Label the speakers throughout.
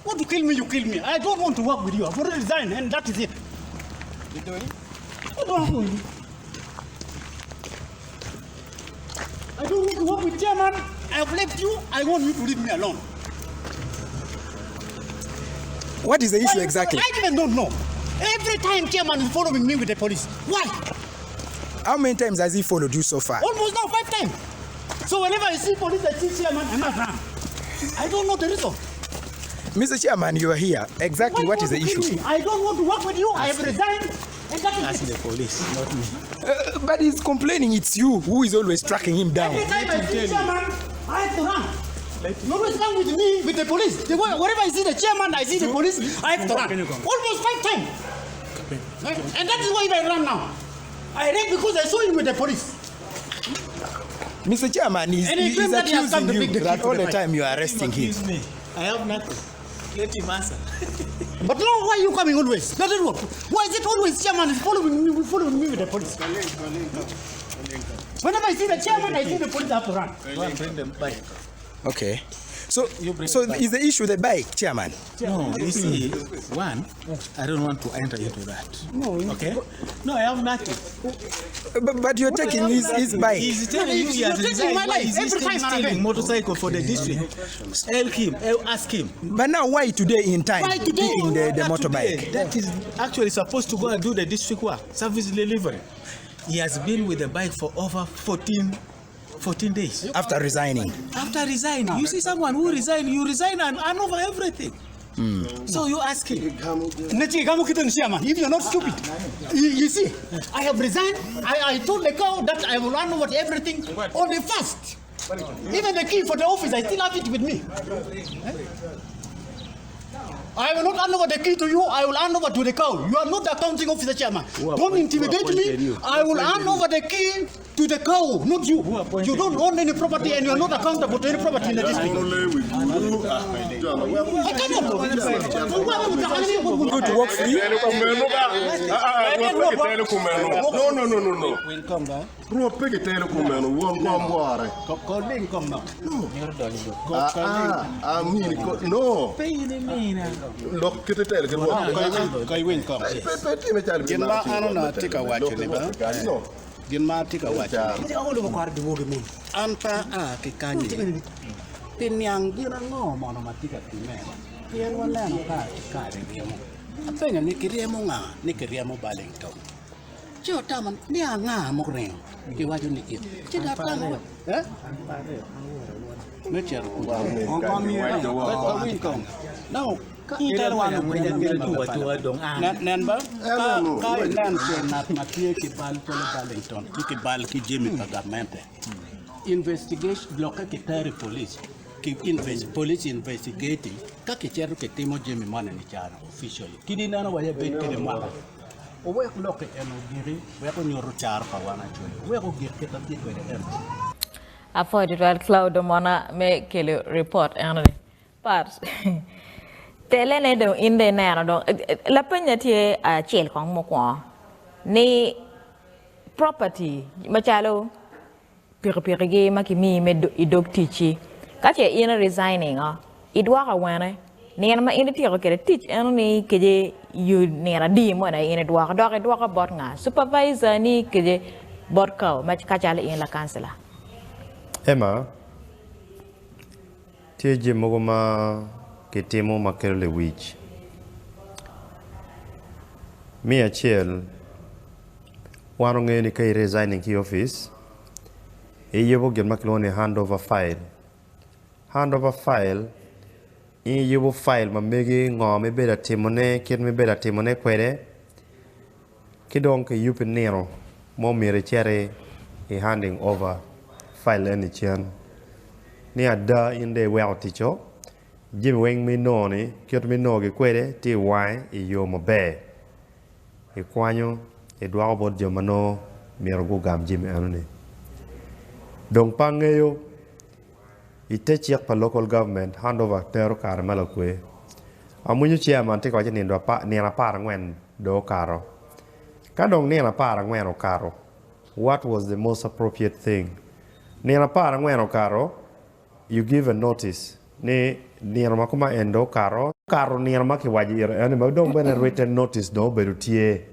Speaker 1: Want to kill me, you kill me. I don't want to work with you. I've already resigned and that is it. What do I do? I don't want to work with chairman. I have left you. I want you to leave me alone.
Speaker 2: What is the issue exactly?
Speaker 1: I even don't know. Every time chairman is following me with the police. Why?
Speaker 2: How many times has he followed you so far?
Speaker 1: Almost now five times. So whenever I see police, I see chairman, I must run. I don't know the reason.
Speaker 2: Mr. Chairman, you are here. Exactly
Speaker 1: Why
Speaker 2: what
Speaker 1: you
Speaker 2: is the
Speaker 1: want to kill
Speaker 2: issue?
Speaker 1: me? I don't want to work with you. I have resigned. And that is
Speaker 3: Ask
Speaker 1: it.
Speaker 3: the police, not me.
Speaker 2: But he's complaining it's you who is always tracking him down.
Speaker 1: Every time I see chairman, I have to run. You always come with me with the police. The, way- wherever I see the chairman, I see the police, I have to run. Almost five times. Eh? And that is why I run now. I ran because I saw him with the police.
Speaker 2: Mr. Chairman, he's,
Speaker 1: And he
Speaker 2: he's
Speaker 1: claimed that he has come
Speaker 2: accusing
Speaker 1: to pick
Speaker 2: you
Speaker 1: the
Speaker 2: that
Speaker 1: key to
Speaker 2: all
Speaker 1: the
Speaker 2: the
Speaker 1: bike.
Speaker 2: time you are arresting him.
Speaker 3: Accuse me. I have nothing. Let him answer.
Speaker 1: But now why are you coming always? Let it work. Why is it always chairman is following me, following me with the police? Whenever I see the chairman, I see the police I have to run.
Speaker 3: Go and bring the bike.
Speaker 2: Okay. So,
Speaker 3: You bring
Speaker 2: so
Speaker 3: the bike.
Speaker 2: is the issue the bike, Chairman?
Speaker 3: No, you see, one, I don't want to enter into that. No. Okay? No, I have nothing.
Speaker 2: But you're taking his bike.
Speaker 3: He's telling you he
Speaker 1: You're
Speaker 3: has
Speaker 1: taking
Speaker 3: resigned.
Speaker 1: my
Speaker 3: Why
Speaker 1: life
Speaker 3: is he
Speaker 1: every
Speaker 3: still
Speaker 1: time and
Speaker 3: stealing
Speaker 1: again.
Speaker 3: motorcycle for the district? Tell him, ask him.
Speaker 2: But now, why today in time
Speaker 1: Why today?
Speaker 2: picking the
Speaker 3: Not
Speaker 2: motorbike?
Speaker 3: today. That is actually supposed to go and do the district work, service delivery. He has been with the bike for over 14 days.
Speaker 2: After resigning.
Speaker 3: After resigning, you see someone who resigned, you resign and hand over everything. So you ask him.
Speaker 1: Nechi, come on, chairman. If you're not stupid, you see, I have resigned. I told the cow that I will hand over everything on the first. Even the key for the office, I still have it with me. I will not hand over the key to you. I will hand over to the cow. You are not the accounting officer, chairman. Don't intimidate me. I will hand over the key to the cow, not you. You don't own any property and you are not accountable to any property in the district. I cannot.
Speaker 2: Go to work free?
Speaker 4: No, no, no, no, no. Ruo pe kitelo kumeno, wuon gwom bwore. Ah, ah, ah, mini ko, no. Lok kite telo ki ruo.
Speaker 5: Ka iwiny kong.
Speaker 4: Pe pe time chal
Speaker 5: Gin ma an onongo atye ka waco ni ba,
Speaker 4: No.
Speaker 5: gin ma atye ka waco ni, an pe aa ki kanyi pi niang gin ango mono ma tye ka timme, pien waneno ka ki kare ryemo. Apenyo ni kiryemo nga, ni kiryemo Burlington. Ci otama ni anga muringo, kiwaco ni it. Ci dok atamo, eh? Me cito kuca. Ka winy kong. No, ka Nen ba, ka inen ce ngat ma tye ki bal calo Burlington tye ki bal ki jami pa gamente, investigation lokke kitero i police, ki invest, police investigating, ka kicito kitimo jami moni ni caro officially. Kadi ineno wa aye bed kede mwaka. Owek lokke en ogiki, wek onyuto caro pa wan acoli. Owek ogik kit atye kwede en.
Speaker 6: Apwoyo tutwal Cloud Omona me kelo report enoni. But telene dong in dong ineno dong lapenya tye acel kong mukwongo ni property macalo pikipikigi ma kimiyi me i dog ticci ka ce in i resigning o idwoko awene nino ma in ityeko kwede tic eno ni kece yo nino adi moni aye in idwoko dok idwoko bot nga supervisor ni kece bot kawo ma kacalo in lakancila.
Speaker 7: Emma, Tye jami mogo ma kitimo ma kelo lewic. Me acel, wan wangeyo ni ka i resigning ki i opic, iyubo gin ma kilwongo ni handover file. Handover file, in iyubo file ma megi ngo ma ibedo ka timone, kit ma ibedo ka timone kwede, ki dong kiyubbi nino ma omyero icit i handing over file eni cen ni ada in dong iweko ticco, jami weng ma inongo ni kit ma inongo gi kwede tye i wange i yo maber ikwanyo idwoko bot jo ma nongo myero gugam jami eno ni. Dong pe angeyo i te cik pa local government handover tero kare ma lakwe. Amwinyo chairman tye ka waco ni nino 14 dong okato. Ka dong nino 14 okato, what was the most appropriate thing? Nino 14 okato, you give a notice. ni nino ma kuma en dong okato, okato nino ma kiwaco ire eni ma dong bene written notice dong obedo tye,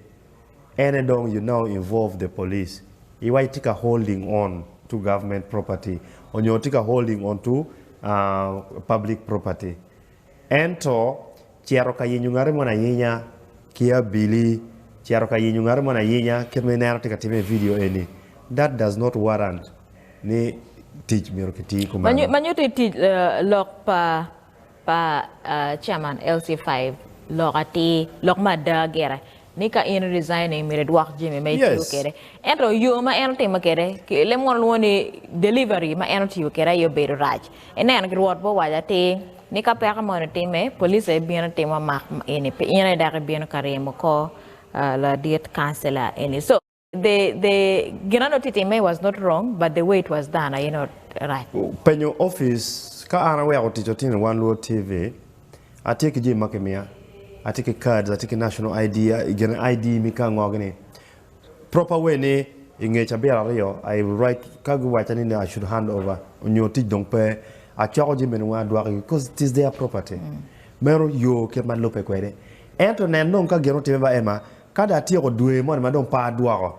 Speaker 7: ene dong you now involve the police iwaco tye ka holding on to government property onyo tye ka holding on to public property. Ento cito ka yenyo ngati moni ayinya ki abili, cito ka yenyo ngati moni ayinya kit ma ineno tye ka time i video eni, that does not warrant ni tic myero kiti kumeno.
Speaker 6: Ma nyuto tic lok pa pa chairman LC5 lok atir, lok me ada gire ni ka in resigning myero idwok jami ma itiyo kwede. Ento yo ma en otimo kwede, leb munu lwongo ni delivery ma en otiyo kwede aye obedo rac. Ineno ki Rwot bene owaco atir ni ka peko moni otimme, police aye bino timo mak eni pe in aye dok ibino ka ryemo kor ladit councillor eni. So the the gin ma nongo tye timme was not wrong but the way it was done aye nongo rac.
Speaker 7: Penyo office ka an aweko tic otino wan luo TV atye ki jami ma kimiya atye ki cards atye ki national ID gine ID mi ka ngo gini proper way ni inge cabit ariyo I will write ka guwaca ni I should hand over onyo tic dong pe acoko jami ni weng adwokogi because it is their property meno yo kit ma lube kwede ento nen dong ka gin otime ba Emma Ka dong atyeko dwe moni ma dong pe adwoko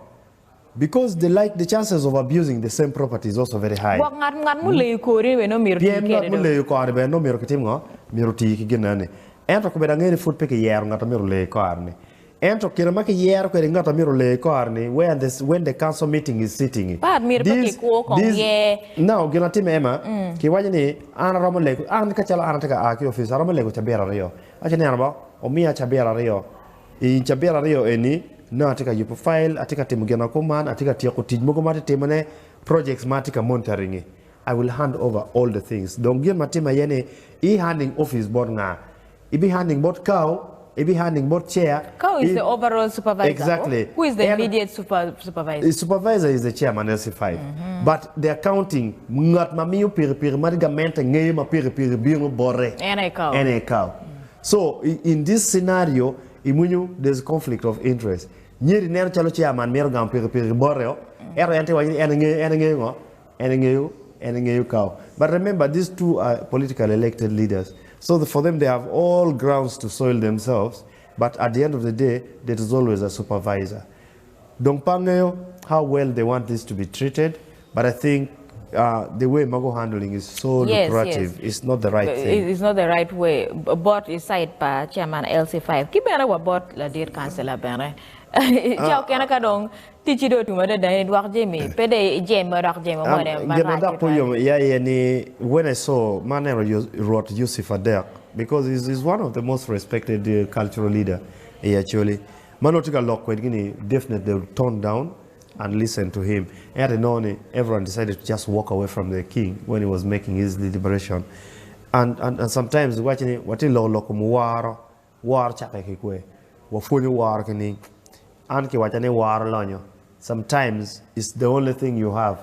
Speaker 7: because the like the chances of abusing the same property is also very high.
Speaker 6: Gwok ngat ngat muleyo kori bene nongo myero oti
Speaker 7: Pien ngat
Speaker 6: kede dong.
Speaker 7: muleyo kore bene nongo myero kitim ngo? Myero oti ki gin eni. Ento kobedo angeyo ni pud pe kiyero ngat ma myero ole kore ni. Ento kine ma kiyero kwede ngat ma myero ole kore ni where the when the council meeting is sitting
Speaker 6: Pat myero pe
Speaker 7: this
Speaker 6: kikwo kong
Speaker 7: this
Speaker 6: yer.
Speaker 7: now gin atime ema kiwaco ni an aromo lego an kacalo an atye ka a ki office aromo lego cabit ariyo aci neno ba omiya cabit ariyo I cabit ariyo eni, nongo atye ka yubo fail, atye ka timo gin akuman, atye ka tyeko tic mogo ma atye timone, projects ma atye ka monitoring-ngi. I will hand over all the things. Dong gin ma atimo aye ni, i handing office bot nga? Ibi handing bot cow? Ibi handing bot chair?
Speaker 6: Cow is the overall supervisor.
Speaker 7: Exactly.
Speaker 6: Who is the
Speaker 7: En-
Speaker 6: immediate supervisor?
Speaker 7: The supervisor is the chairman LC5. But the accounting, ngat ma miyo pikipiki ma gamente ngeyo ma pikipiki bino bote.
Speaker 6: En aye cow.
Speaker 7: En aye cow. So in this scenario imwinyo there's conflict of interest. Nyeri neno calo chairman mito gamo pikipiki bote o, ento en tye waco ni en engeyo en engeyo ngo? En engeyo en engeyo kawo. But remember these two are politically elected leaders so the for them they have all grounds to soil themselves but at the end of the day there is always a supervisor. Dong pe angeyo how well they want this to be treated but I think the way ma gu handling is so
Speaker 6: Yes,
Speaker 7: lucrative
Speaker 6: yes.
Speaker 7: it's not the right thing.
Speaker 6: It's not the right way bot i side pa chairman LC5 ki bene wa bot ladit councilor bene. Ca okene ka dong ticci dong otum adada in idwok jami pe dong ijemme dok jami mo ne
Speaker 7: Gin ma
Speaker 6: marac
Speaker 7: dok pe
Speaker 6: tutwal.
Speaker 7: oyomo iya aye ni when I saw ma aneno Rwot Yusuf Adek because he's, he's one of the most respected cultural leader i Acholi ma nongo tye ka lok kwedgi ni definitely they will tone down and listen to him ento inongo ni everyone decided to just walk away from the king when he was making his deliberation and, and, and sometimes waco ni watye loko lok kom woro woro cake ki kwe wapwonyo woro ki ning an kiwaca ni woro lonyo sometimes it's the only thing you have.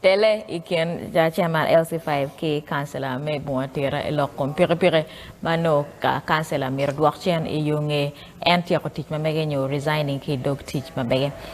Speaker 6: Tele i kin Chairman LC5 ki Kancila me Bunga Tira i lok kom pikipiki ma nongo kancila myero odwok cen i yo nge en tyeko tic ma mege nyo resigning ki i dog tic ma mege.